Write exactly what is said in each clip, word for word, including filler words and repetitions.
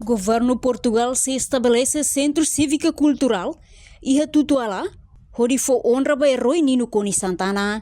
Governu Portugal sei estabelese Sentru Sívika Kulturál iha Tutuala, hodi fó onra ba eroi Nino Konis Santana.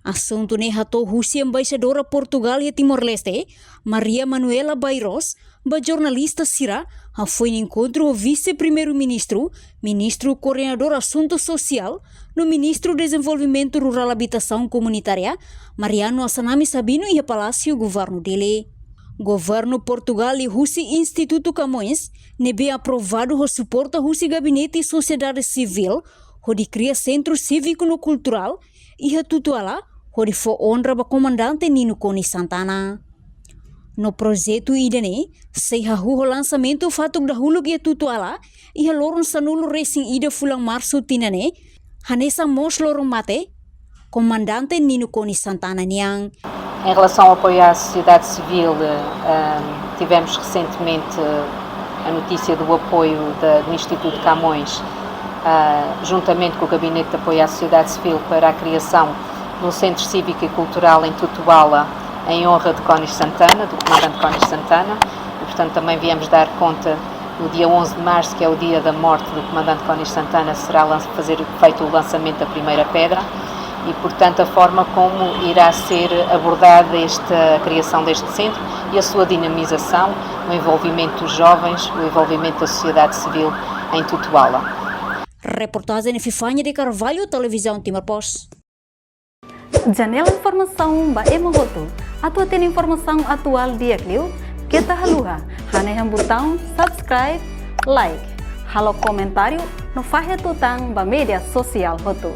Asuntu ne'e hato'o husi Embaixadora Portugal iha Timor-Leste, Maria Manuela Bairros, ba jornalista sira, hafoin enkontru ho Vise-Primeiru-Ministru, Ministru Koordenadór Asuntu Sosiál, no Ministru Dezenvolvimentu Rurál Abitasaun Komunitária, Mariano Assanami Sabino iha Palásiu Governu Dili. Governu Portugal liuhusi Institutu Camões, ne'ebé aprovadu ho suporta husi Gabinete Sosiedade Sivíl, hodi kria Sentru Síviku no Kulturál iha Tutuala, hodi fó onra ba Komandante Nino Konis Santana. No projetu ida-ne'e sei hahú ho lansamentu fatuk dahuluk iha Tutuala, iha loron sanulu-resin-ida fulan Marsu tinan ne'e, hanesan mós loron mate Komandante Nino Konis Santana nian. Em relação ao apoio à sociedade civil, eh, tivemos recentemente a notícia do apoio da, do Instituto Camões, ah, juntamente com o Gabinete de Apoio à Sociedade Civil, para a criação de um centro cívico e cultural em Tutuala, em honra de Konis Santana, do comandante Konis Santana. E, portanto, também viemos dar conta no dia onze de março, que é o dia da morte do comandante Konis Santana, será lan-, fazer, feito o lançamento da primeira pedra e, portanto, a forma como irá ser abordada esta criação deste centro e a sua dinamização, o envolvimento dos jovens, o envolvimento da sociedade civil em Tutuala. Reportajen Epifania de Carvalho, Televizaun Timor Post. Janela informasaun ba ema hotu. Atu hatene informasaun atuál di'ak liu, keta haluha hanehan butaun subscribe, like, halo komentáriu no fahe tutan ba média sosiál hotu.